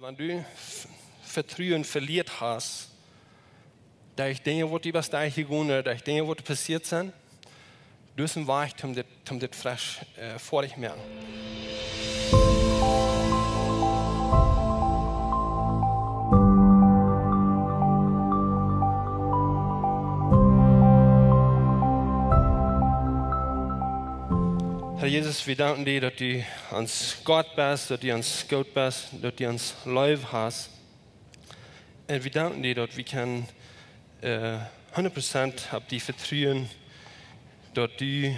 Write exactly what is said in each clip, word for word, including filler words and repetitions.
Wan du Vetruen velieren hast, daut ekj Dinja, waut die best derchjegonen, daut ekj Dinja, waut passieet sent, du hast een Wajch, om dit, om dit fresch foadich moaken. Herr Jesus, wie danken die, daut du ons Gott best, daut du ons goot best, daut du ons leef hast. Un wie danken die, daut wie kjennen hundat Prozent opp die vetruen, daut du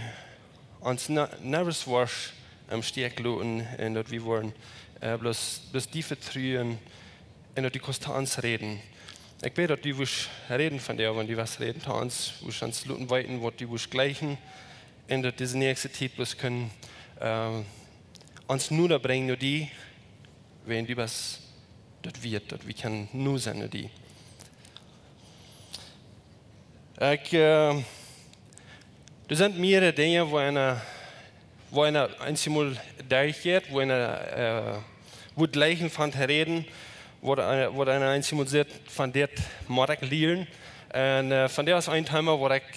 ons never woascht em Stich loten un daut wie woaren bloos die vetruen un daut du kaust to ons räden. Ekj bäd, daut du woascht räden von die, wan du woascht räden to ons, woascht ons loten weeten, waut du woascht jleichen, un daut dise näakjste Tiet bloos kunn ons noda brinjen no die, wäajen du best daut wieet, daut wie kjennen no sennen no die. Ekj, doa sent mearere Dinja, wua eena eenjemol derchjeit, wua eena woat jleichen von to räden, wua eena eenjemol sajcht, von dit mott ekj lieren. Un von dit es een Thema, waut ekj,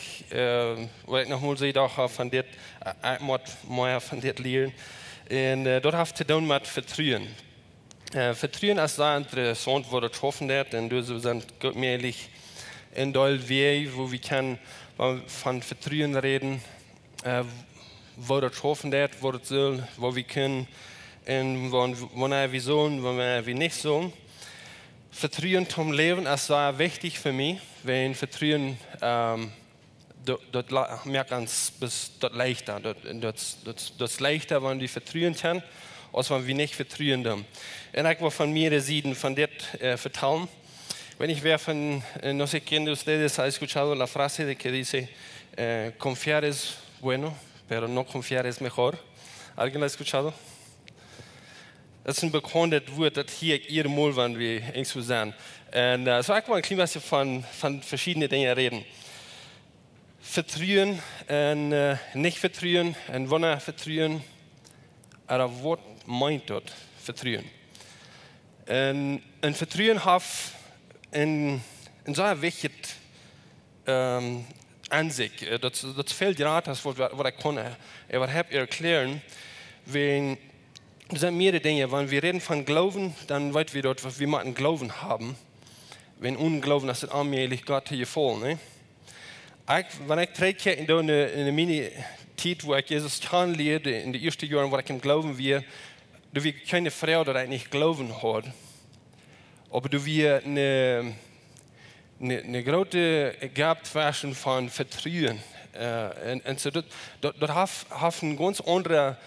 waut ekj noch mol säd, doch, von dit, ekj mott mea von dit lieren. Un daut haft to doonen met Vetruen. Vetruen es sea interessaunt, woo daut schaufen deit, un doa sent goot mäajlich een Deel Wäaj, woo wie kjennen von Vetruen räden, woo daut schaufen deit, woo daut sull, woo wie kjennen, un wanea wie sullen, wanea wie nich sullen. Vetruen toom Läwen es sea wichtich fa mie, wäajen Vetruen daut moakt ons daut leichta. Daut es leichta, wan wie vetruen kjennen, aus wan wie nich vetruen doonen. Un ekj well von miere Sieden von dit vetalen. Ekj weet nich, wäa von, no sé quién de ustedes ha escuchado la frase de que dice, confiar es bueno, pero no confiar es mejor. ¿Alguien lo ha escuchado? Daut es een bekauntet Wuat, daut hia ekj jieda Mol, wan wie irjentwua sent. Un soo, ekj well een kjlien bät von, von veschiedne Dinja räden. Vetruen un nich vetruen un wanea vetruen, ooda waut meent daut, vetruen? Un, un Vetruen haft een, een sea wichtjet Aunsecht. Daut es väl jrata aus waut ekj kaun äwahaupt erkjläaren. Wäajen doa sent mearere Dinja. Wan wie räden von Gloowen, dan weet wie daut, waut wie motten Gloowen haben. Wäajen onen Gloowen es et onmäajlich, Gott to jefaulen, nä? Wan ekj trigjkjikj en de, en de miene Tiet, wua ekj Jesus kjanen lieed, en de ieeschte Joaren, wua ekj em Gloowen wia, doa wia kjeene Froag, daut ekj nich Gloowen haud. Oba doa wia ne, ne groote gap tweschen von Vetruen. Un soo, daut haft een gaunz aundra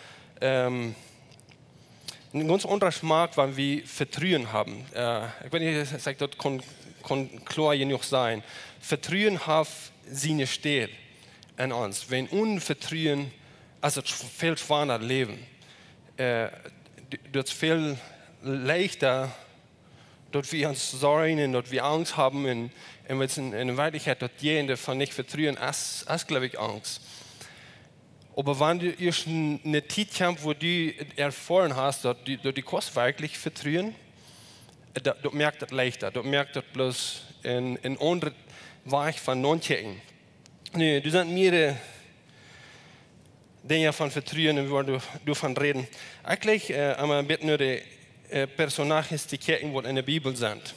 een gaunz aundra Schmack, wan wie Vetruen haben. Ekj weet nich, aus ekj daut kaun kloa jenuach sajen. Vetruen haft siene Städ en ons. Wan onen Vetruen es et väl schwanda läwen. Daut es väl leichta, daut wie ons sorjen un daut wie Angst haben un, un wan en Werkjlichkjeit daut Jäajendeel von nich vetruen es, es, jleew ekj, Angst. Oba wan du ieescht ne Tiet kjemst, wua du erfoaren hast, daut du kaust werkjlich vetruen, daut moakt daut leichta, daut moakt daut bloos een aundren Wajch von nonkjikjen. Nu, doa sent mearere Dinja von Vetruen un wie woaren doavon räden. Ekj jleich emma een bät no de Personajes to kjikjen, waut en de Bibel sent.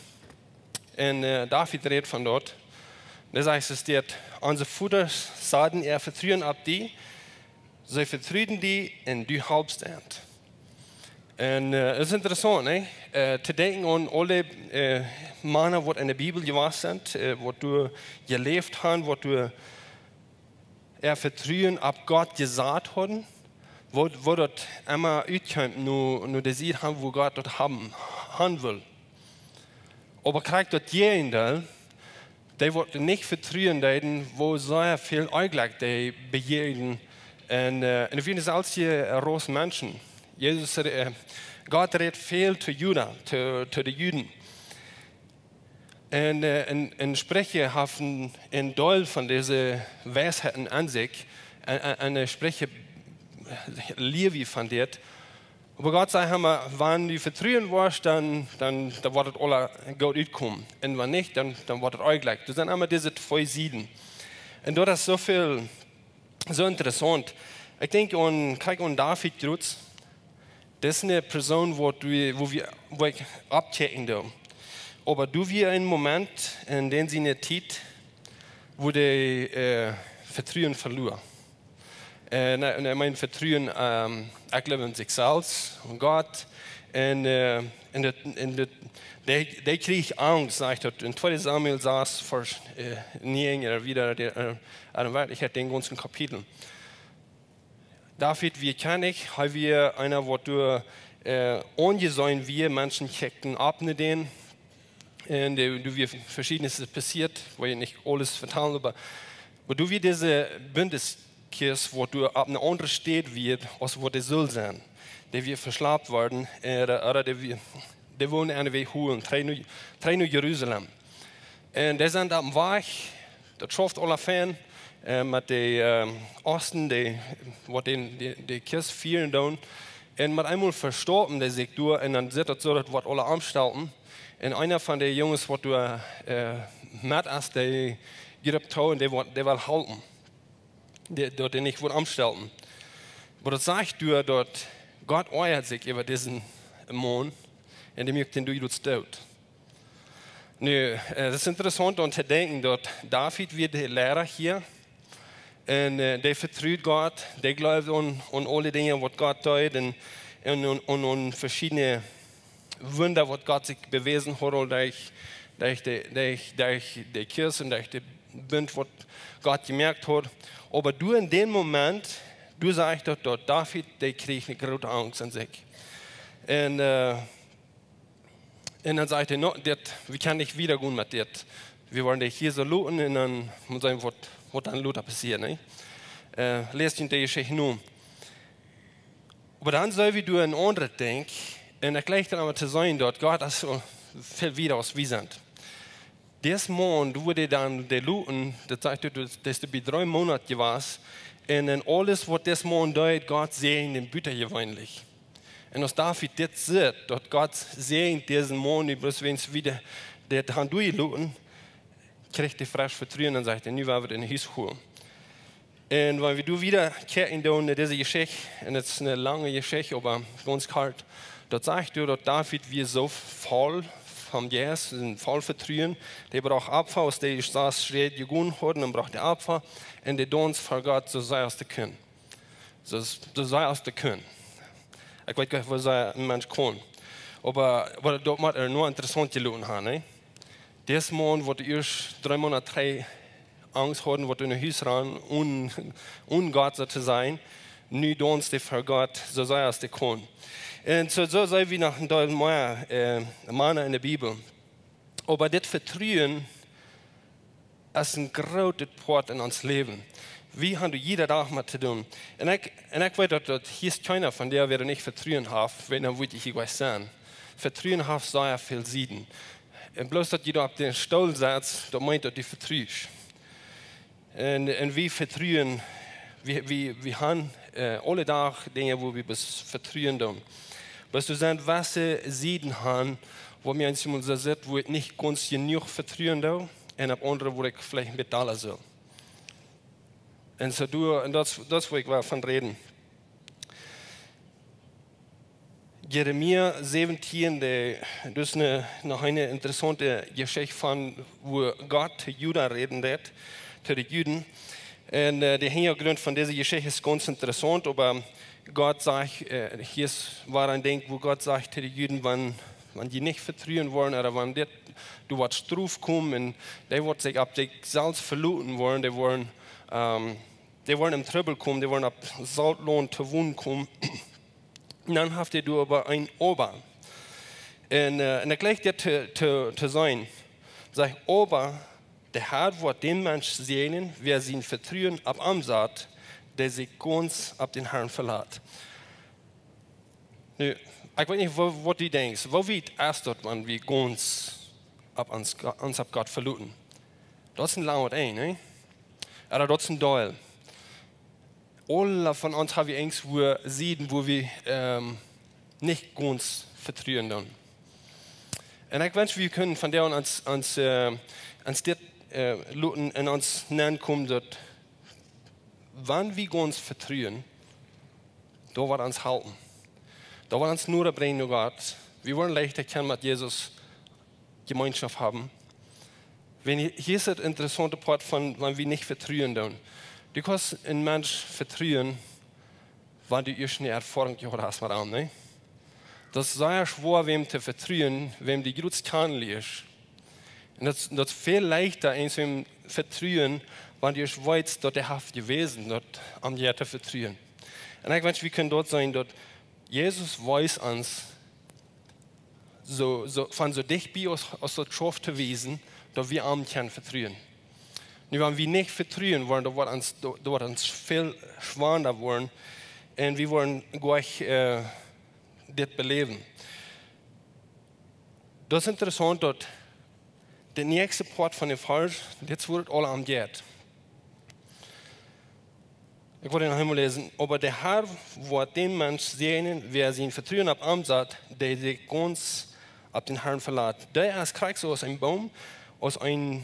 Un David rät von daut. Dee sajcht, et steit: Onse Vodasch saten äa Vetruen opp die, see vetruden die un du holpst an. Un et es interessaunt, nä? To denkjen aun aule Mana, waut en de Bibel jewast sent, waut doa jeläft han, waut doa äa Vetruen opp Gott jesat hauden, woo daut emma utkjeem no de Sied han, wua Gott daut han wull. Oba krakjt daut Jäajendeel, dee waut nich vetruen deeden, woo sea väl Onjlekj dee bejäajenden. Un doa wieren selfst hia raus Menschen. Jesus, Gott rät väl to Juda, to de Juden. Un en Spricha haft een Deel von dise Weisheiten en sikj, en Spricha lia wie von dit, Oba Gott säd emma: Wan du vetruen woascht, dan, dan, dan woat et aula goot utkomen. Un wan nich, dan, dan woat et onjlekjlich. Doa sent emma dise twee Sieden. Un daut es soo väl, soo interessaunt. Ekj denkj aun, kjikj aun David Grutz. Daut es eene Persoon, waut wie, wua wie, wua ekj oppkjikjen doo. Oba doa wia een Moment en dän siene Tiet, wua hee, äh, Vetruen veluar. Äh, nä, nä, ekj meen Vetruen, ähm, ekj jleew aun sikj selfst, aun Gott. Un, äh, un daut, un daut, dee, dee kjrieech Angst, sajcht daut en tweede Samuel sas, Varsch, äh, näajen, wieda, dee, äh, en Werkjlichkjeit dän gaunzen Kapitel. David wia Kjennich, hee wia eena, waut doa, äh, aunjeseenen wia, Menschen kjikjten opp no dän. Un doa, doa wia veschiednet passieet, ekj woa nich aules vetalen, oba, oba doa wia dise Bundeskjist, waut doa opp eene aundre Städ wia, aus waut dee sull sennen. Dee wia veschlapt worden, äh, ooda dee wia, dee wullen eenen Wajch holen, trigj no, trigj no Jerusalem. Un dee sent oppem Wajch, daut schauft aula fein, äh, met de, ähm, Osten, dee, waut dän, de, de Kjist fieren doonen. Un met eemol vestaupen dee sikj doa, un dan sitt daut soo, daut woat aula omstelpen. Un eena von de Junges, waut doa, äh, met es, dee jript too un dee woat, dee well halpen. Dee, daut dee nich woat omstelpen. Oba daut sajcht doa, daut Gott oajat sikj äwa disen Maun un dee moakt dän doa doot. Nu, äh, daut es interessaunt om to denkjen, daut David wia de Liera hia. Un, äh, dee vetrud Gott, dee jleewd aun, aun aule Dinja, waut Gott deed, un, un, un, un aun veschiedne Wunda, waut Gott sikj bewäsen haud, aul derch, derch de, derch, derch de Kjist un derch dän Bunt, waut Gott jemoakt haud. Oba doa en dän Moment, doa sajcht daut, daut David, dee kjrieech eene groote Angst en sikj. Un, äh, un dan sajcht hee: "No, dit, wie kjennen nich wieda gonen met dit. Wie woaren dee hia soo loten un dan mott seenen, waut, waut dan lota passieet, nä?" Äh, läst junt de Jeschicht no. Oba dan sent wie doa en aundret Dinkj. Un ekj jleich dan emma to seenen, daut Gott es soo väl wieda aus wie sent. Dis Maun, doa wort dan de Luten, daut sajcht, daut, daut es bie dree Moonat jewast. Un en aules, waut dis Maun deed, Gott säajend am butajeweenlich. Un aus David dit sitt, daut Gott säajent disen Maun, dee bloos wäajens wieda, dee haft doa jeloten, kjricht hee fresch Vetruen un sajcht: "Nu woa wie dän no Hus holen." Un wan wie doa wieda kjikjen doonen no dise Jeschicht, un daut es eene lange Jeschicht, oba gaunz kort, daut sajcht doa, daut David wia soo voll vom Jeist un voll Vetruen, dee brocht Opfa, aus dee sas Schritt jegonen hauden, un brocht dee Opfa, un dee daunst ver Gott, soo sea aus dee kunn. Soo, soo sea aus dee kunn. Ekj weet nich, woo sea een Mensch kaun. Oba, oba daut mott eena noch interessaunt jeloten haben, nä? Dis Maun, waut ieescht dree Moonat trigj Angst haud, waut en de Hus rand, un, un Gott soo to sennen, nu daunst hee ver Gott, soo sea aus hee kunn. Un soo, soo seenen wie noch een Deel mea, äh, Mana en de Bibel. Oba dit Vetruen es een grootet Poat en ons Läwen. Wie haben doa jieda Dach met to doonen. Un ekj, un ekj weet, daut, daut hia es kjeena von dee, waut nich Vetruen haft, wan dan wudd ekj hia nich sennen. Vetruen haft sea väl Sieden. Un bloos daut du doa opp dän Stool sitst, daut meent, daut du vetrust. Un, un wie vetruen, wie, wie, wie haben, äh, aule Dach Dinja, wua wie bloos vetruen doonen. Oba doa sent jewesse Sieden, wua wie eemol soo sent, wua wie nich gaunz jenuach vetruen doonen, un opp aundre, wua ekj veleicht een bät dolla sull. Un soo doa, un daut, daut es, wua ekj well von räden. Jeremia säwentieen, dee, daut es eene, noch eene interessaunte Jeschicht von, wua Gott to Juda räden deed, to de Juden. Un, äh, de Hinjagrunt von dise Jeschicht es gaunz interessaunt, oba Gott sajcht, äh, hia es, wia een Dinkj, wua Gott sajcht to de Juden, wan, wan dee nich vetruen woaren, ooda wan dit, doa woat Strof komen, un dee woaren sikj opp sikj selfst veloten woaren, dee woaren, ähm, dee woaren en Trubbel komen, dee woaren opp Soltlaunt to wonen komen. Dan haft hee doa oba een Oba. Un, äh, un ekj jleich dit to, to, to seenen. Sajcht: "Oba de Herr woat dän Mensch säajnen, wäa sien Vetruen opp am sat, dee sikj gaunz opp dän Herrn velat." Nu, ekj weet nich, woo, waut du denkjst. Woo wiet es daut, wan wie gaunz opp ons, ons opp Gott veloten? Daut es een langet Enj, nä? Ooda daut es een Deel. Aule von ons haben wie irjentwua Sieden, wua wie, ähm, nich gaunz vetruen dan. Un ekj wensch, wie kunnen vondoag ons, ons, äh, ons dit, äh, loten un ons nenkomen daut, wan wie gaunz vetruen, daut woat ons halpen. Daut woat ons noda brinjen no Gott. Wie woaren leicht erkjanen met Jesus Jemeenschoft haben. Wan hia, hia es daut interessaunte Poat von, wan wie nich vetruen dan. Du kaust een Mensch vetruen, wan du ieescht eene Erfoarunk jehaut hast met am, nä? Daut es sea schwoa, wäm to vetruen, wäm du jrod kjanen lieescht. Un daut, daut es väl leichta, eenem vetruen, wan du ieescht weetst, daut hee haft jewäsen, daut am je to vetruen. Un ekj wensch, wie kunnen doa sennen, daut Jesus wees ons, soo, soo, von soo dicht bie ons, aus daut schauft to wiesen, daut wie am kjennen vetruen. Nu, wan wie nich vetruen woaren, daut woat ons, daut, daut woat ons väl schwanda woaren. Un wie woaren jlikj, äh, dit beläwen. Daut es interessaunt, daut de näakjste Poat von dän Varsch, dit woat aul aunjedeet. Ekj woa daut noch eemol läsen. Oba de Herr woat dän Mensch säajnen, wäa sien Vetruen opp am sat, dee sikj gaunz opp dän Herrn velat. Dee es krakjt soo aus een Boom, aus een,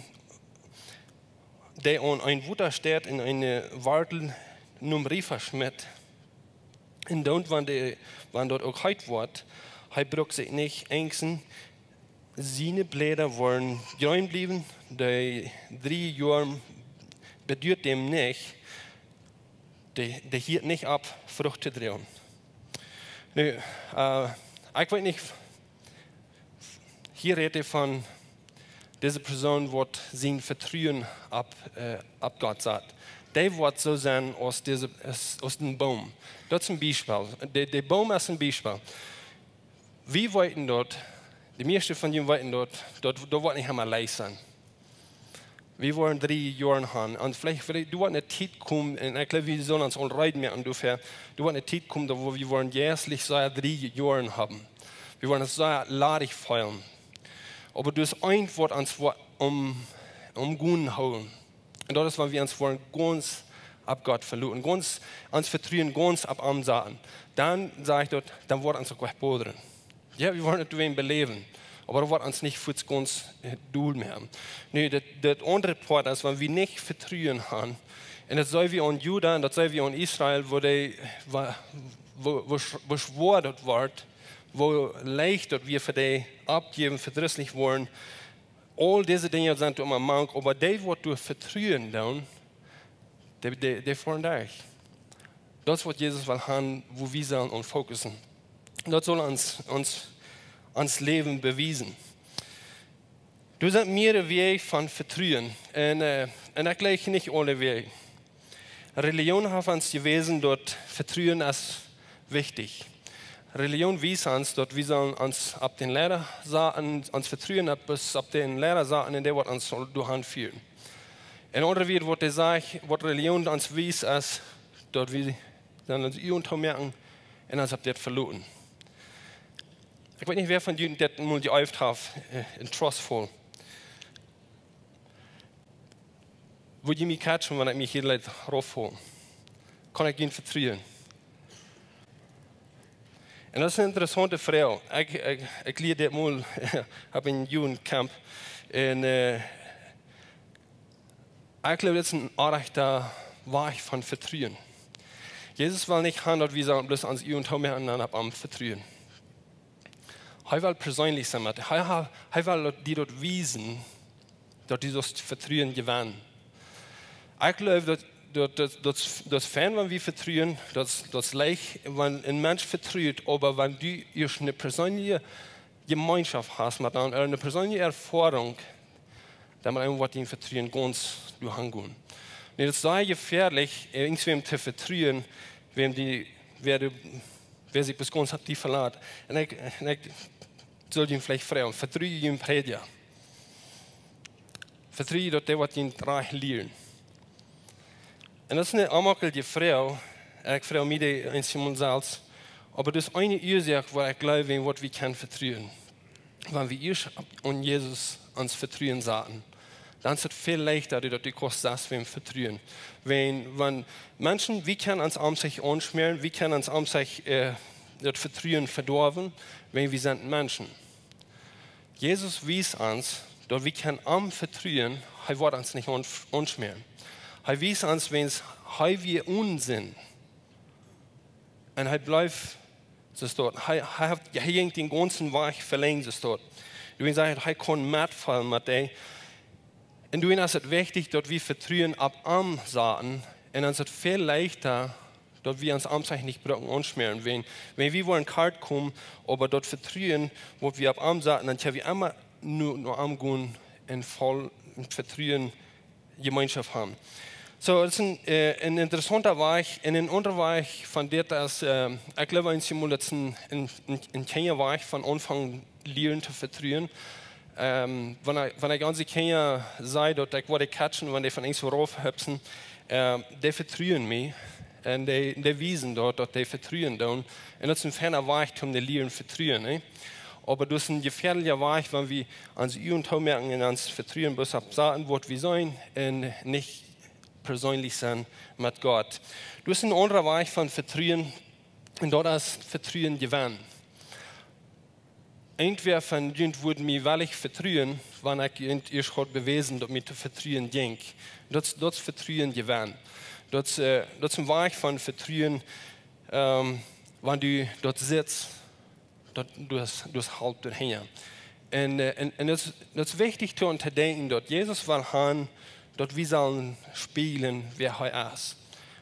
dee aun een Wota steit un eene Wartel nom Riefa schmit. Un dan, wan dee, wan daut uk heet woat, hee brukt sikj nich enjsten, siene Bläda woaren jreen bliewen, dee drie Joa beduat däm nich, dee, dee hieet nich opp, Frucht to droagen. Nu, äh, ekj weet nich, hia rät hee von dise Persoon, waut sien Vetruen opp, äh, opp Gott sat. Dee woat soo sennen aus dise, aus, aus een Boom. Daut es een Biespel. De, de Boom es een Biespel. Wie weeten daut, de mieeschte von junt weeten daut, daut, daut woat nich emma leicht sennen. Wie woaren drie Joaren haben. Un veleicht, veleicht, doa woat eene Tiet komen, un ekj jleew, wie sellen ons aul reed moaken doafäa, doa woat eene Tiet komen, daut wie woaren jeistlich sea drie Joaren haben. Wie woaren ons sea ladich feelen. Oba daut es eent, waut ons woat om, omgonen hoolen. Un daut es, wan wie ons woaren gaunz opp Gott veloten, gaunz, ons Vetruen gaunz opp am saten. Dan, saj ekj daut, dan woat ons uk waut bodren. Jo, wie woaren daut wäm beläwen. Oba daut woat ons nich fuaz gaunz, äh, dol moaken. Nu, daut, daut aundre Poat es, wan wie nich Vetruen haben. Un daut seenen wie aun Juda, un daut seenen wie aun Israel, woo dee, wa-, woo, woo sch-, woo schwoa daut woat, woo leicht daut wia fa dee oppjäwen, vedrisslich woaren. Aul dise Dinja sent doa emma mank, oba dee, waut doa vetruen doonen, dee, dee, dee foaren derch. Daut es, waut Jesus well haben, woo wie sellen aun fokussen. Daut saul ons, ons, ons Läwen bewiesen. Doa sent mearere Wäaj von Vetruen. Un, äh, un ekj jlikj nich aule Wäaj. Relijoon haft ons jewäsen, daut Vetruen es wichtich. Relijoon wiest ons, daut wie sellen ons opp dän Liera saten, ons Vetruen opp, bloos opp dän Liera saten, un dee woat ons doa han fieren. En aundre Wieed, waut dee sajcht, waut Relijoon ons wiest, es, daut wie sellen ons Uagen toomoaken un ons opp dit veloten. Ekj weet nich, wäa von junt dit mol jeeeft haft, äh, en Trustfall. Woa jie mie catchen, wan ekj mie hia leet rutfaulen? Kaun ekj junt vetruen? Un daut es eene interessaunte Froag. Ekj, ekj, ekj lieed dit mol opp een Jugendcamp. Un, äh, ekj jleew, dit es een orrajchta Wajch von Vetruen. Jesus well nich haben, daut wie sellen bloos ons Uagen toomoaken un dan opp am vetruen. Hee well perseenlich sennen met die. Hee, hee, hee well daut, die daut wiesen, daut du daut Vetruen jewenst. Ekj jleew, daut, daut, daut, daut, daut es fein, wan wie vetruen, daut, daut es leicht, wan een Mensch vetrut, oba wan du ieescht eene perseenliche Jemeenschoft hast met am, eene perseenliche Erfoarunk, dan mott eena waut dien Vetruen gaunz doa han gonen. Nu, daut es sea jefäadlich, äh, irjentwäm to vetruen, wäm dee, wäa dee, wäa sikj bloos gaunz opp die velat. Un ekj, un ekj sull junt veleicht froagen, vetru jie een Prädja? Vetru jie daut dee waut junt rajcht lieren? Un daut es eene aunmoakelje Froag, un ekj froag mie dee eenjemol selfst, oba daut es eene Uasoak, wua ekj jleew, en waut wie kjennen vetruen. Wan wie ieescht aun Jesus ons Vetruen saten, dan es et väl leichta, daut du kaust selfst wäm vetruen. Wan, wan Menschen, wie kjennen ons aun sikj aunschmäaren, wie kjennen ons aun sikj, äh, daut Vetruen vedoawen, wan wie sent Menschen. Jesus wiest ons, daut wie kjennen am vetruen, hee woat ons nich aun-, aunschmäaren. Hee wiest ons, wan hee wia onen Sind. Un hee bleef soo doa. Hee, hee haft, hee jinkj dän gaunzen Wajch velenjd soo doa. Doawäajen sajcht hee, hee kunn metfeelen met dee. Un doawäajen es et wichtich, daut wie Vetruen opp am saten. Un dan es et väl leichta, daut wie ons am nich brucken aunschmäaren. Wan, wan wie woaren kort komen, oba daut Vetruen, waut wie opp am saten, dan kjenn wie emma no, no am gonen un voll Vetruen Jemeenschoft haben. Soo, daut es een, äh, een interessaunta Wajch. Un een aundra Wajch von dit es, äh, ekj jleew, eenjemol daut es een, een, een, een kjliena Wajch von aunfangen lieren to vetruen. Ähm, wan ekj, wan ekj aun de Kjinja saj, daut ekj woa dee catchen, wan dee von irjentwua rauf hupsen, äh, dee vetruen mie. Un dee, dee wiesen daut, daut dee vetruen doonen. Un daut es een feina Wajch, om to lieren vetruen, nä? Oba daut es een jefäadlicha Wajch, wan wie ons Uagen toomoaken un ons Vetruen bloos opp Sachen, waut wie seenen, un nich perseenlich sennen met Gott. Daut es een aundra Wajch von Vetruen, un daut es Vetruen jewennen. Irjentwäa von junt wudd mie wellich vetruen, wan ekj junt ieescht haud bewäsen, daut mie to vetruen jinkj. Daut, daut es Vetruen jewennen. Daut, äh, daut es een Wajch von Vetruen, ähm, wan du daut sitst, daut, daut es, daut es haulf doahinja. Un, äh, un, un daut es, daut es wichtich to, to denkjen, daut Jesus well haben, daut wie sellen spieejlen, wäa hee es.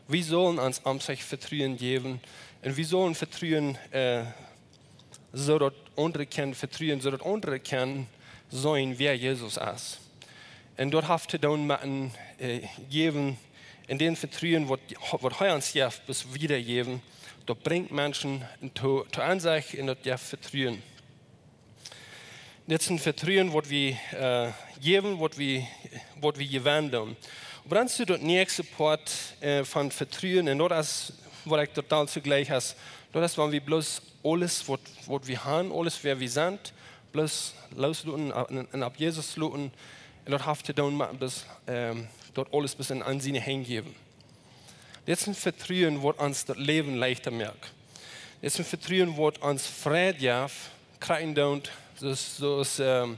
Wie sellen ons am Vetruen jäwen. Un wie sellen vetruen, äh, soo daut aundre kjennen vetruen, soo daut aundre kjennen seenen, wäa Jesus es. Un daut haft to doonen met een, äh, jäwen, un daut Vetruen, waut, waut hee ons jeft, bloos wiedajäwen, daut brinjt Menschen to, to Aunsecht un daut jeft Vetruen. Dit es een Vetruen, waut wie, äh, jäwen, waut wie, waut wie jewennen doonen. Oba dan es daut näakjste Poat, äh, von Vetruen, un daut es, waut ekj total soo jlikj es, daut es, wan wie bloos aules, waut, waut wie haben, aules, wäa wie sent, bloos loosloten un, un opp Jesus loten, un daut haft to doonen met bloos, ähm, daut aules bloos en, aun siene Henj jäwen. Dit es een Vetruen, waut ons daut Läwen leichta moakt. Dit es een Vetruen, waut ons Freid jeft, kjrieen doonen, soo aus, soo aus, ähm,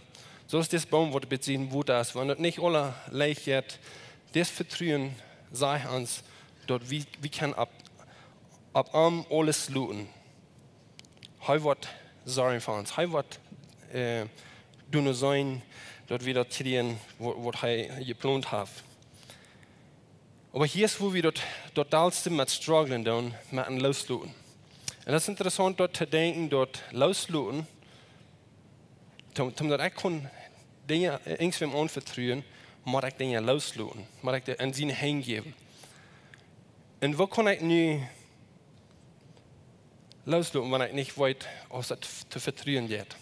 soo aus dis Boom, waut bie sien Wota es, wan et nich aula leicht jeit, dit Vetruen sajcht ons, daut wie, wie kjennen opp, opp am aules loten. Hee woat sorjen fa ons. Hee woat, äh, doonen seenen, daut wie daut kjrieen, wa-, waut hee jeplont haft. Oba hia es, wua wie daut, daut dollste met strugglen doonen, met een loosloten. Un daut es interessaunt, daut to denkjen, daut loosloten, toom, toom daut ekj kaun Dinja, äh, irjentwäm aunvetruen, mott ekj Dinja loosloten, mott ekj dee en siene Henj jäwen. Un woo kaun ekj nu loosloten, wan ekj nich weet, aus daut to vetruen jeit?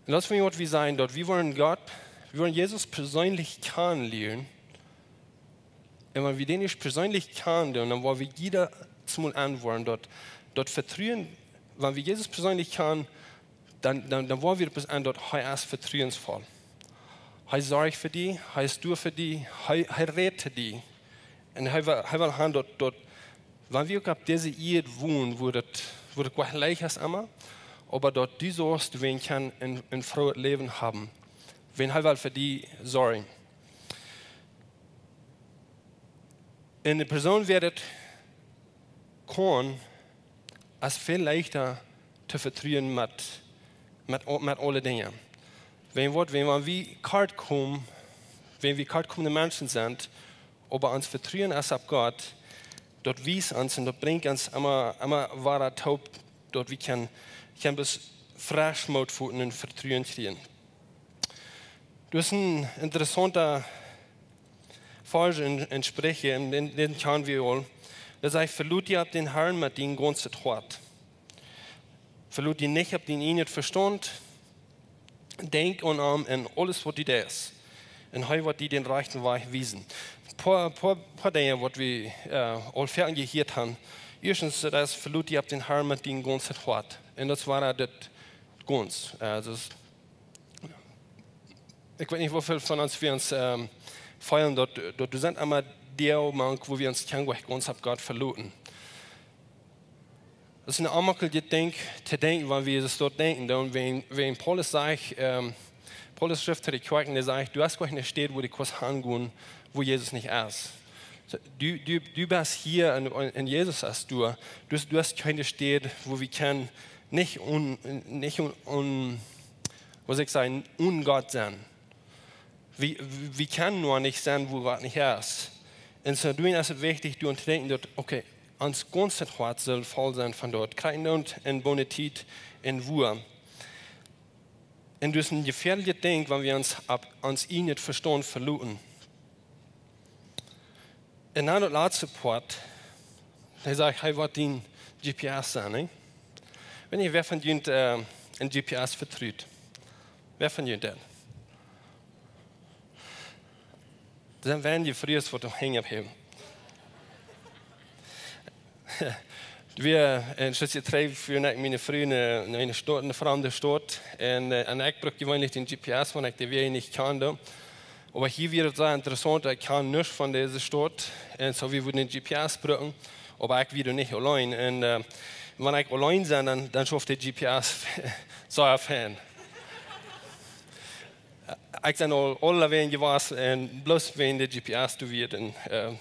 Un daut es, waut wie sajen, daut wie wellen Gott, wie wellen Jesus perseenlich kjanen lieren. Un wan wie dän ieescht perseenlich kjanen doonen, dan woa wie jiedatsmol enwoaren, daut, daut Vetruen, wan wie Jesus perseenlich kjanen, dan, dan, dan woa wie bloos enwoaren, daut hee es vetruensvoll. Hee sorcht fa die, hee es doa fa die, hee, hee rät to die. Un hee well, hee well haben, daut, daut, wan wie uk opp dise Ieed wonen, wua daut, wua daut goa leicht es emma, oba daut du saust, du west kjennen een, een froojet Läwen haben. Wan hee well fa die sorjen. Un de Persoon, wäa daut kaun, es väl leichta to vetruen met, met, met aule Dinja. Wan waut, wan, wan wie kort komen, wan wie kortkomende Menschen sent, oba ons Vetruen es opp Gott, daut wiest ons un daut brinjt ons emma, emma wada toop, daut wie kjennen, kjennen bloos fresch Moot foten un Vetruen kjrieen. Daut es een interessaunta Varsch en, en Spricha, un dän, dän kjanen wie aul. Daut sajcht: "Veloot die opp dän Harn met dien gaunzet Hoat. Veloot die nich opp dien ieejnet Vestaunt. Denkj aun am en aules, waut du deist. Un hee woat die dän rajchten Wajch wiesen." Poa, poa, poa Dinja, waut wie, äh, aul väl jehieet haben. Ieeschtens, daut es: "Veloot die opp dän Harn met dien gaunzet Hoat." Un daut wia daut gaunz. Äh, daut es Ekj weet nich, woo väl von ons, wie ons, ähm, feelen, daut, daut doa sent emma Dinja mank, wua wie ons kjennen gaunz opp Gott veloten. Daut es een onjemaklichet Dinkj to denkjen, wan wie daut doa denkjen, dan wan, wan Paulus sajcht, ähm, Paulus schrift to de Kjoakjen, dee sajcht: "Du hast goanich eene Städ, wua du kaust hangonen, wua Jesus nich es." Soo, du, du, du best hia un, un, un Jesus es doa. Du, du hast kjeene Städ, wua wie kjennen nich un, nich un, un, waut ekj saj, un Gott sennen. Wie, wie kjennen nu nich sennen, wua Gott nich es. Un soo, doa es et wichtich, doa to denkjen, daut, okay, ons gaunzet Hoat saul voll sennen von daut. Krakjt endoont en Bonität en Wua. Un daut es een jefäadlichet Dinkj, wan wie ons opp ons eejnet Vestaunt veloten. Un dan daut latste Poat, hee sajcht, hee woat dien G P S sennen, nä? Weet nich, wäa von junt, äh, een G P S vetrut? Wäa von junt daut? Doa sent weinje Frues, waut de Henj opphäwen. Wie, äh, en Stootje trigj, fuaren ekj un miene Fru no, no eene Staut, eene framde Staut. Un, äh, un ekj bruck jeweenlich dän G P S, wan ekj de Wäaj nich kjan. Oba hia wia et sea interessaunt, ekj kjan nuscht von dise Staut. Un soo, wie wudden dän G P S brucken, oba ekj wia nich auleen. Un, äh, wan ekj auleen sie, dan, dan schauft de G P S sea fein. Ekj sie aul aulawäajen jewast un bloos wäajen de G P S doa wia. Un, äh,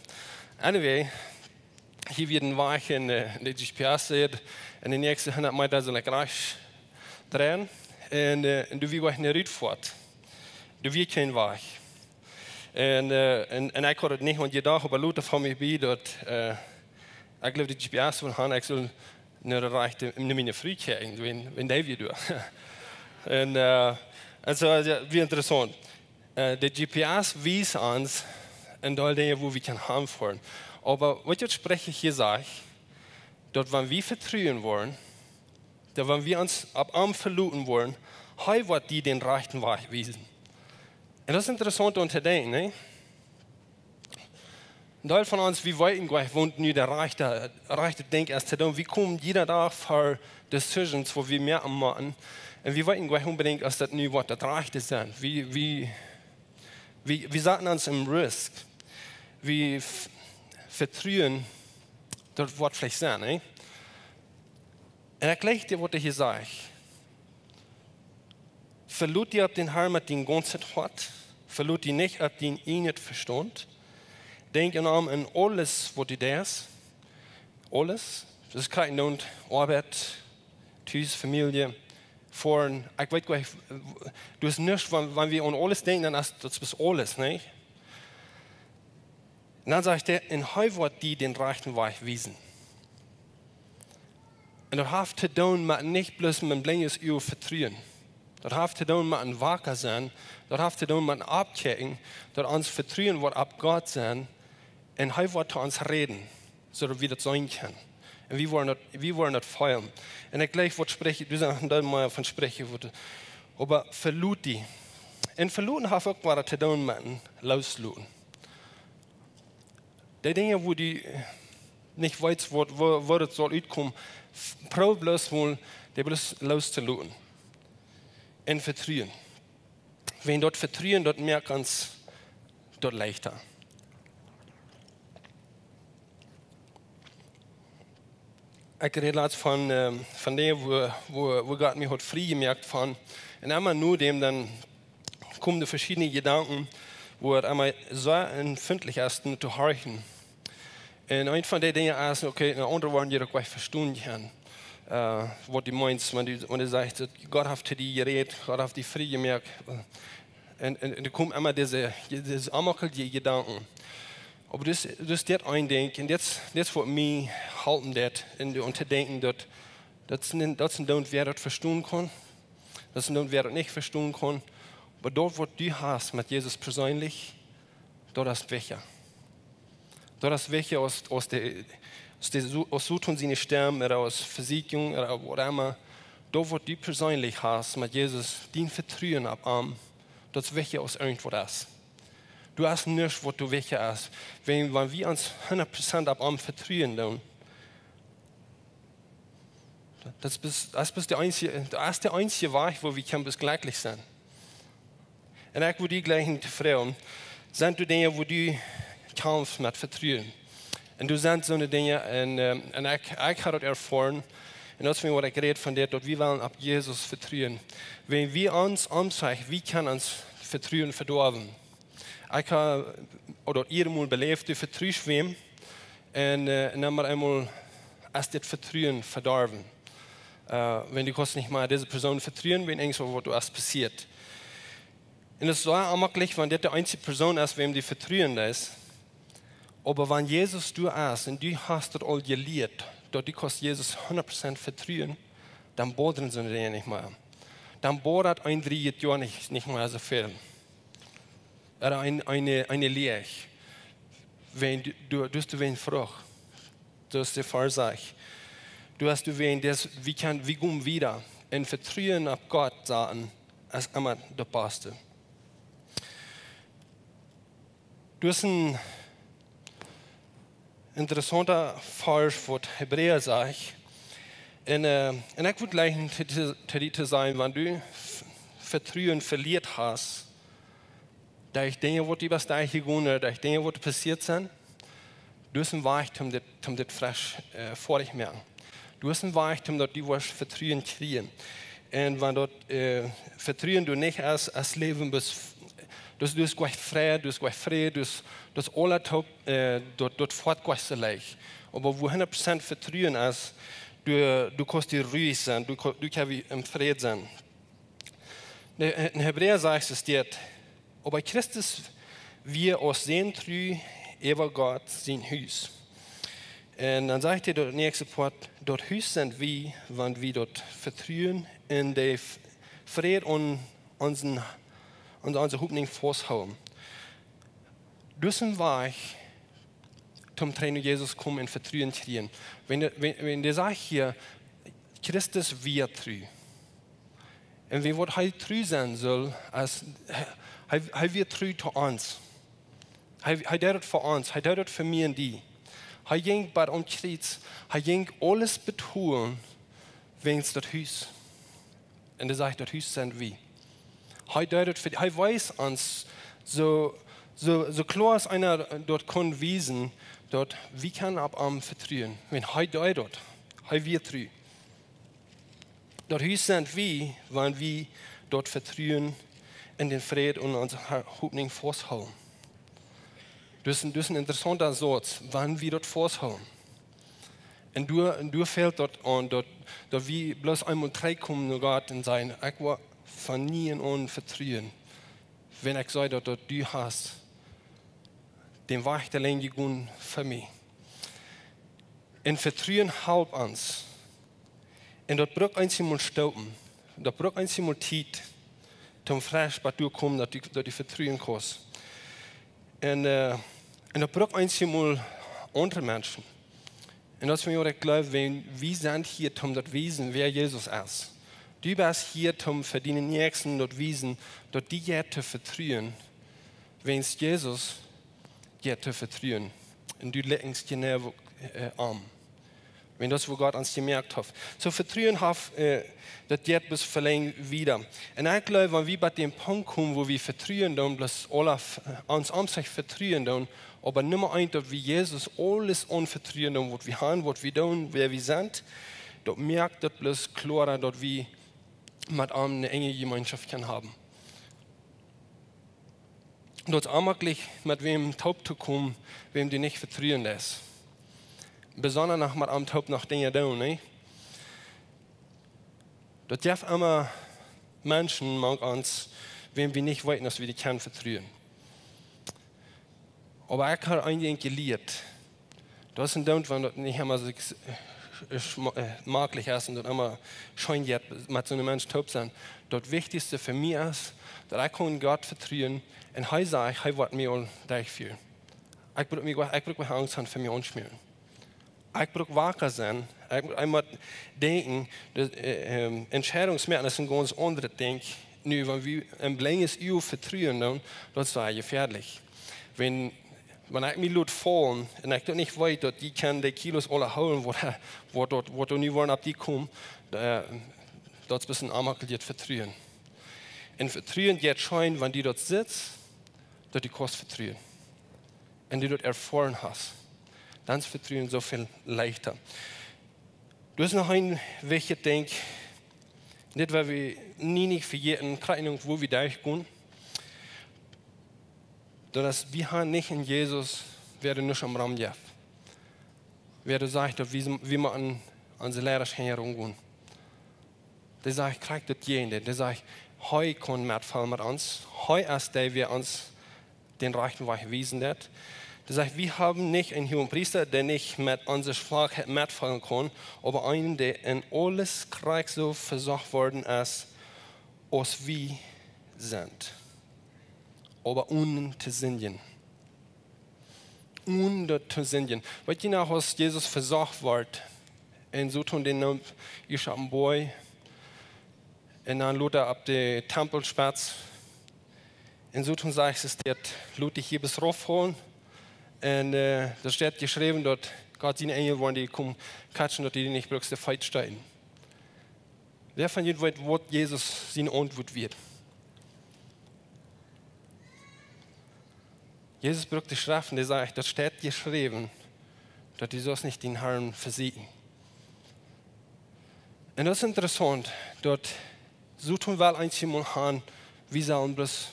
anyway, hia wia een Wajch un, äh, de G P S säd, en de näakjste hundat Meta saul ekj rajchts dreien. Un, äh, un doa wia uk eene Rutfoat. Doa wia kjeen Wajch. Un, äh, un, un ekj haud et nich aun jedocht, oba lota foll mie bie daut, äh, ekj jleew, de G P S wull han, ekj sull no de rajchte, no miene Fru kjikjen, wan, wan dee wia doa. Un, äh, un soo, jo, wia interessaunt. Äh, de G P S wiest ons een Deel Dinja, wua wie kjennen hanfoaren. Oba waut daut Sprichwuat hia sajcht, daut wan wie vetruen woaren, daut wan wie ons opp am veloten woaren, hee woat die dän rajchten Wajch wiesen. Un daut es interessaunt om to denkjen, nä? Een Deel von ons, wie weeten goanich, waut nu de rajchte, rajchte Dinkj es to doonen. Wie komen jieda Dach ver Decisions, wua wie moaken motten. Un wie weeten goanich onbedinjt, aus daut nu woat daut rajchte sennen. Wie, wie, wie, wie saten ons em Risk. Wie v-, vetruen, daut woat veleicht sennen, nä? Un ekj jleich die, waut hee hia sajcht. Velot die opp dän Harn met dien gaunzet Hoat. Velot die nich opp dien eejnet Vestaunt. Denkj aun am en aules, waut du deist. Aules. Daut krakjt endoont Oabeit, Tus, Famielje, Foaren. Ekj weet goanich, daut es nuscht, wan, wan wie aun aules denkjen, dan es daut bloos aules, nä? Un dan sajcht hee, un hee woat die dän rajchten Wajch wiesen. Un daut haft to doonen met nich bloos met een blinjet Uag vetruen. Daut haft to doonen met een Waka sennen. Daut haft to doonen met een Aufkjikjen. Daut ons Vetruen woat opp Gott sennen. Un hee woat to ons räden, soo daut wie daut seenen kjennen. Un wie woaren daut, wie woaren daut feelen. Un ekj jleich, waut Sprichwuat, du sajchst een Deel mea von Sprichwuat. Oba velot die. Un veloten haft uk waut to doonen met een loosloten. Dee Dinja, wua du nich weetst, waut, wua, wua daut saul utkomen, f-, proow bloos mol, dee bloos loos to loten. Un vetruen. Wan daut Vetruen, daut moakt ons daut leichta. Ekj räd latst von, ähm, von dee, wua, wua, wua Gott mie haud frie jemoakt von. Un emma no däm, dan komen de veschiedne Jedanken, wua et emma soo empfintlich es, no to horchen. Un eent von dee Dinja es, okay, en aundre woaren die daut goanich vestonen kjennen. Äh, waut du meenst, wan du, wan du sajchst, daut Gott haft to die jerät, Gott haft die frie jemoakt. Un, un, un doa komen emma dise, dise onjemaklichkje Jedanken. Oba daut, daut es daut een Dinkj, un daut, daut woat mie halpen, daut, un, un to denkjen, daut, daut es een, daut es een Doont, wäa daut vestonen kaun. Daut es een Doont, wäa daut nich vestonen kaun. Oba daut, waut du hast met Jesus perseenlich, daut es wichtja. Daut es wichtja aus, aus de, aus de Su-, aus Soton siene Stemm, ooda aus Vesieekjunk, ooda waut emma. Daut, waut du perseenlich hast met Jesus, dien Vetruen opp am, daut es wichtja aus irjent waut es. Doa es nuscht, waut doa wichtja es. Wan, wan wie ons hundat Prozent opp am vetruen doonen, daut es, daut es de eensje, daut es de eensje Wajch, woo wie kjennen jlekjlich sennen. Un ekj wudd die jlikjen to froagen, sent doa Dinja, wua du kjamfst met Vetruen? Un doa sent soone Dinja, un, ähm, un ekj, ekj hab daut erfoaren, Un daut es waut ekj räd von dit, daut wie wellen opp Jesus vetruen. Wan wie ons omseenen, wie kjennen ons Vetruen vedoawen. Ekj hab, ooda daut ieescht Mol beläft, du vetrust wäm, un, äh, un dan met eemol es dit Vetruen vedorwen. Äh, wan du kaust nich mea dise Persoon vetruen, wan irjentwaut doa es passieet. Un daut es soo onjemaklich, wan dit de eensje Persoon es, wäm du vetruen deist. Oba wan Jesus doa es un du hast daut aul jelieet, daut du kaust Jesus hundat Prozent vetruen, dan bodren soone Dinja nich mea. Dan bodrat een dreejet Joa nich, nich mea soo väl. Ooda een, eene, eene Läajen. Wan du, du, du hast eene Frucht. Daut es de Ursaak. Du hast du wan, daut, wie kjennen, wie gonen wieda. Un Vetruen opp Gott saten es emma daut baste. Daut es een interessaunta Varsch, waut Hebräa sajcht. Un, äh, un ekj wudd jlikjen to, to, to die to sajen, wan du V-, Vetruen velieet hast, derch Dinja, waut die best derchjegonen, derch Dinja, waut passieet sent, du hast een Wajch, om dit, om dit fresch, äh, foadich moaken. Du hast een Wajch, om daut du woascht Vetruen kjrieen. Un wan daut, äh, Vetruen doa nich es, es Läwen best, du hast, du hast goa Fräd, du hast goa Fräd, du hast, du hast aula toop, äh, daut, daut foat goa soo leicht. Oba wua hundat Prozent Vetruen es, du, du kaust die ruhig sennen, du ka-, du kaust em Fräd sennen. De, en Hebräa sajcht et dit: "Oba Christus wia aus Sän tru äwa Gott sien Hus." Un dan sajcht hee daut näakjste Poat: "Daut Hus sent wie, wan wie daut Vetruen en de F-, Fräd aun onsen, aun onse Hopninj fausthoolen." Daut es een Wajch, toom trigj no Jesus komen un Vetruen kjrieen. Wan de, wan, wan de Sach hia, Christus wia tru. Un wan waut hee tru sennen sull, aus hee, hee wia tru to ons. Hee, hee deed et fa ons, hee deed et fa mie un die. Hee jinkj bat aum Kjriez, hee jinkj aules betolen, wäajen daut Hus. Un hee sajcht, daut Hus sent wie. Hee deed et fa, hee wees ons soo, soo, soo kloa aus eena daut kunn wiesen, daut wie kjennen opp am vetruen. Wan hee deed daut, hee wia tru. Daut Hus sent wie, wan wie daut Vetruen en dän Fräd un onse Ha-, Hopninj fausthoolen. Daut es een, daut es een interessaunta Sauz, wan wie daut fausthoolen. Un doa, un doa fält daut aun, daut, daut wie bloos eemol trigjkomen no Gott un sajen: "Ekj well von nieem aun vetruen, wan ekj see daut, daut du hast dän Wajch auleen jegonen fa mie." Un Vetruen halpt ons. Un daut brukt eenjemol Stoopen. Daut brukt eenjemol Tiet, toom fresch bat doa komen, daut du, daut du vetruen kaust. Un, äh, un daut brukt eenjemol aundre Menschen. Un daut es fa mie waut ekj jleew, wan wie sent hia, toom daut wiesen, wäa Jesus es. Du best hia, toom fa dienen Näakjsten daut wiesen, daut die jeit to vetruen, wäajen Jesus jeit to vetruen. Un du likjst jeneiw, äh, aun. Wan daut es, woo Gott ons jemoakt haft. Soo Vetruen haft, äh, daut jeit bloos velenjd wieda. Un ekj jleew, wan wie bat dän Punkt komen, wua wie vetruen doonen, bloos aula f-, ons aun sikj vetruen doonen, oba Numma eent, daut wie Jesus aules aunvetruen doonen, waut wie haben, waut wie doonen, wäa wie sent, daut moakt daut bloos kloara, daut wie met am eene enje Jemeenschoft kjennen haben. Daut es onjemaklich, met wäm toop to komen, wäm du nich vetruen deist. Besonda noch met am toop noch Dinja doonen, nä? Daut jeft emma Menschen mank ons, wäm wie nich weeten, aus wie dee kjennen vetruen. Oba ekj hab een Dinkj jelieet. Daut es een Dinkj, wan daut nich emma soo, äh, schma-, äh, maklich es un daut emma scheen jeit, met soon Mensch toop sennen. Daut Wichtichste fa mie es, daut ekj kaun Gott vetruen un hee sajcht, hee woat mie aul derchfieren. Ekj bruk mie, ekj bruk mie Angst haben fa mie aunschmieren. Ekj bruk waka sennen, ekj mott, ekj mott denkjen, daut, äh, ähm, Entscheidungen moaken es een gaunz aundret Dinkj. Nu, wan wie een blinjet Uag vetruen doonen, daut es sea jefäadlich. Wan, wan ekj mie lot faulen un ekj daut nich weet, daut dee kjennen dee Kilos aula hoolen, waut, waut daut, waut doa nu woaren opp die komen, äh, daut es een onjemaklichet Vetruen. Un Vetruen jeit scheen, wan du daut sitst, daut du kaust vetruen. Un du daut erfoaren hast, dan es Vetruen soo väl leichta. Daut es noch een wichtjet Dinkj, dit woa wie nie nich vejäten, krakjt uk wua wie derchgonen. Daut es, wie haben nich en Jesus, wäa doa nuscht aum Rom jeft. Wäa doa sajcht, daut wie, wie motten onse Leida hinjaraun gonen. Dee sajcht, krakjt daut Jäajendeel. Dee sajcht, hee kaun metfeelen met ons. Hee es dee, wäa ons dän rajchten Wajch wiesen deit. Dee sajcht, wie haben nich eenen Huagenpriesta, dee nich met onse Schwakheit metfeelen kaun, oba eenen, dee en aules krakjt soo vesocht worden es, aus wie sent, oba onen to sindjen. Onen daut to sindjen. Weet jie noch, aus Jesus vesocht wort, un Soton dän neem ieescht opp een Boajch, un dan lota opp de Tempelspetz. Un Soton sajcht, es dit, lot die hia bloos rauffaulen. Un, äh, doa steit jeschräwen, daut Gott siene Enjel woaren die komen kjatschen, daut du die nich bruckst de Feet stoten. Wäa von junt weet, waut Jesus siene Auntwuat wia? Jesus brukt de Schreft un dee sajcht, daut steit jeschräwen, daut du saust nich dien Harn vesieekjen. Un daut es interessaunt, daut Soton well eenjemol han, wie sellen bloos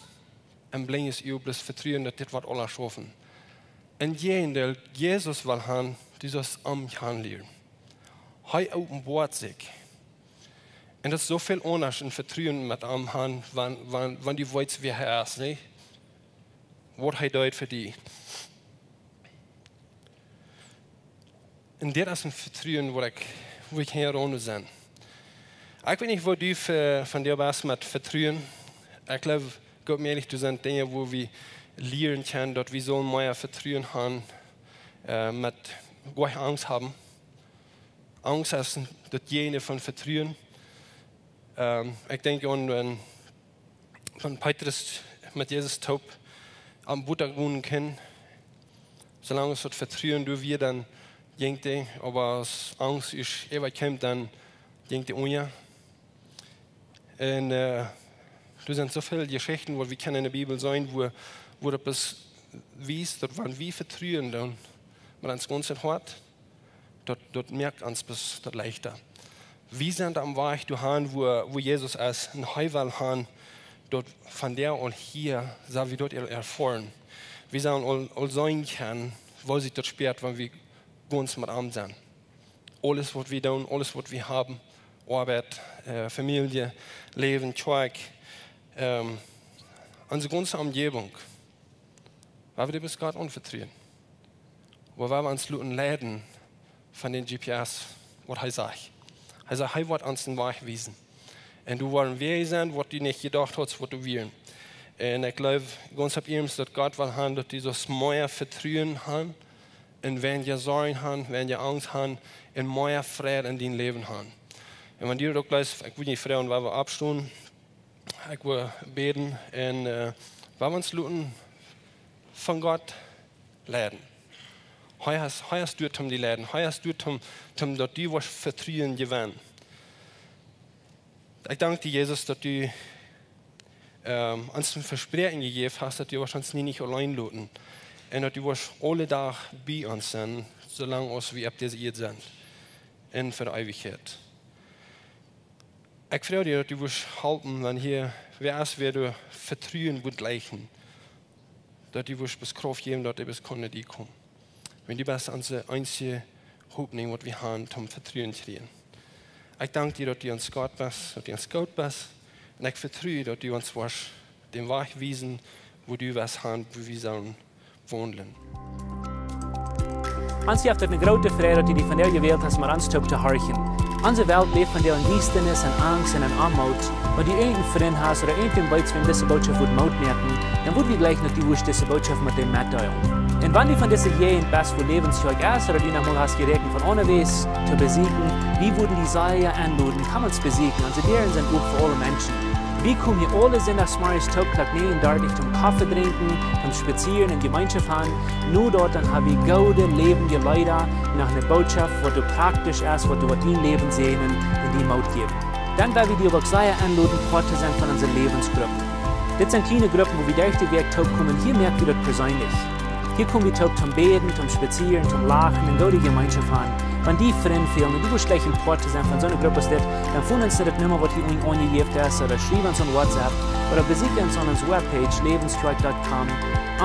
een blinjet Uag bloos vetruen, daut dit woat aules schaufen. Em Jäajendeel, Jesus well han, du saust am kjanen lieren. Hee openboat sikj. Un daut es soo väl aundasch een Vetruen met am han, wan, wan, wan du weetst, wäa hee es, nä? Waut hee deed fa die. Un dit es een Vetruen, waut ekj, wua ekj hia aun sie. Ekj weet nich, woo du ve-, von die best met Vetruen. Ekj jleew, Gott, mie ieelich to sennen, Dinja, wua wie lieren kjennen, daut wie sellen mea Vetruen han, äh, met, goa nich Angst haben. Angst es daut Jäajendeel von Vetruen. Ähm, ekj denkj aun, wan, wan Petrus met Jesus toop aum Wota gonen kunn, soo lang aus daut Vetruen doa wia, dan jinkj dee, oba aus Angst es äwakjeem, dan jinkj dee unja. Un, äh, doa sent soo väl Jeschichten, waut wie kjennen en de Bibel seenen, wua, wua daut bloos wiest, daut wan wie vetruen, dan met ons gaunzet Hoat, daut, daut moakt ons bloos daut leichta. Wie sent aum Wajch doahan, wua, wua Jesus es, un hee well han, daut von doa aun hia, sell wie daut er-, erfoaren. Wie sellen aul, aul seenen kjennen, woo sikj daut spieet, wan wie gaunz met am sent. Aules, waut wie doonen, aules, waut wie haben, Oabeit, äh, Famielje, Läwen, Kjoakj, ähm, onse gaunze Omjäwunk. Woa wie dee bloos Gott aunvetruen? Ooda woa wie ons loten leiden von dän G P S, waut hee sajcht? Hee sajcht, hee woat ons dän Wajch wiesen. Un doa woaren Wäaj sennen, waut du nich jedocht hast, waut doa wieren. Un ekj jleew gaunz opp iernst, daut Gott well han, daut du saust mea Vetruen han, un weinja Sorjen han, weinja Angst han, un mea Fräd en dien Läwen han. Un wan du daut uk jleefst, ekj wudd die froagen, woa wie oppstonen, ekj wudd bäden, un, äh, woa wie ons loten von Gott leiden. Hee es, hee es doa toom die leiden, hee es doa toom, toom daut du woascht Vetruen jewennen. Ekj dank die, Jesus, daut du, ähm, ons een Vespräakjen jejäft hast, daut du woascht ons nie nich auleen loten. Un daut du woascht aule Dach bie ons sennen, soo lang aus wie opp dise Ieed sent. Un fa de Eewichkjeit. Ekj froag die, daut du woascht halpen, wan hia wäa es, wäa doa Vetruen wudd jleichen. Daut du woascht bloos Krauft jäwen, daut dee bloos kaun no die komen. Wiels du best onse eensje Hopninj, waut wie han, toom Vetruen kjrieen. Ekj dank die, daut du ons Gott best, daut du ons goot best. Un ekj vetru, daut du ons woascht dän Wajch wiesen, wua du west han, wua wie sellen waundlen. Ons jeft et eene groote Freid, daut du die vondoag jewält hast, met ons toop to horchen. Onse Welt läft vondoag en Diestanis, en Angst un en Oamoot. Wan du irjent een Frint hast ooda irjent een weetst, wäm dise Bootschoft wudd Moot moaken, dan wudd wie jleichen, daut du wurscht dise Bootschoft met däm metdeelen. Un wan du von dise Jäajent best, wua Läwens Kjoakj es, ooda du noch mol hast jeräakjent von aundawäajes to besieekjen, wie wudden die sea enloden, komm ons besieekjen. Onse Däaren sent op fa aule Menschen. Wie komen hia aule Sindachsmorjes toop Klock näajen dartich toom Koffe drinkjen, toom spazieren un Jemeenschoft han. No daut dan ha wie goode läwendje Leeda, noch eene Bootschoft, waut doa praktisch es, waut doa, waut dien Läwen säajnen un die Moot jäwen. Dan well wie die uk sea enloden, Poat to sennen von onse Läwensgruppen. Dit sent kjliene Gruppen, wua wie derch de Wäakj toop komen. Hia moak wie daut perseenlich. Hia kom wie toop toom bäden, toom spazieren, toom lachen un goode Jemeenschoft han. Wan die Frind fälen un du wurscht jleichen Poat to sennen von soone Grupp aus dit, dan foon ons no de Numma waut hia unjen aunjejäft es, ooda schriew ons aun WhatsApp, ooda besieekj ons aun onse webpage, lebenskjoakj dot com.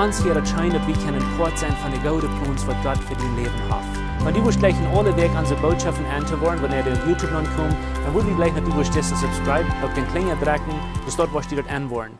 Ons wia daut scheen, daut wie kjennen Poat sennen von de goode Plons waut Gott fa dien Läwen haft. Wan du wurscht jleichen aule Wäakj onse Bootschoften enn to woaren, wan dee opp YouTube nopp komen, dan wudd wie jleichen daut du wurscht disen subscribe, opp dän Kjlinja drekjen, soo daut du wurscht daut enn woaren.